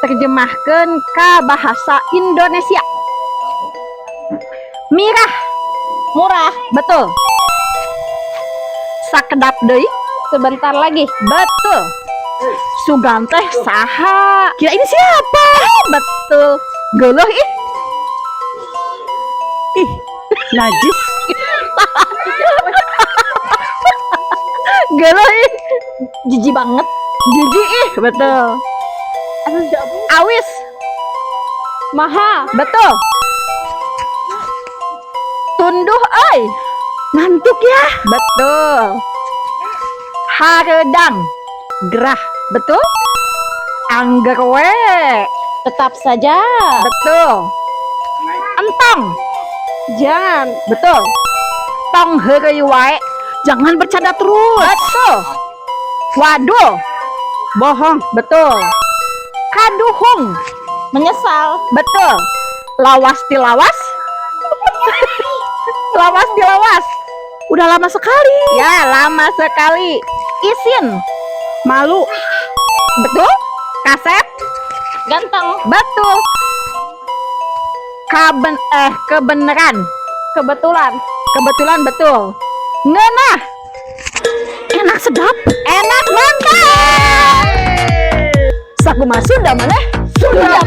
Terjemahkan ke bahasa Indonesia. Mirah. Murah. Betul. Sakedap deui. Sebentar lagi. Betul. Sugan teh saha? Kira ini siapa? Betul. Geuleuh ih. Ih, najis. Geuleuh ih. Jijik banget. Jijik ih, betul. Awis. Maha. Betul. Tunduh euy. Ngantuk ya. Betul. Hareudang. Gerah. Betul. Angger we. Tetap saja. Betul. Entong. Jangan. Betul. Tong heureuy wae. Jangan bercanda terus. Betul. Waduh. Bohong. Betul. Kaduhung. Menyesal. Betul. Lawas tilawas. Lawas tilawas. Udah lama sekali. Ya, lama sekali. Isin. Malu. Betul. Kasep. Ganteng. Betul. Kaben kebenaran. Kebetulan. Kebetulan, betul. Ngeunah. Enak sedap. Enak, mantap. Sakumaha Sunda maneh? Sunda.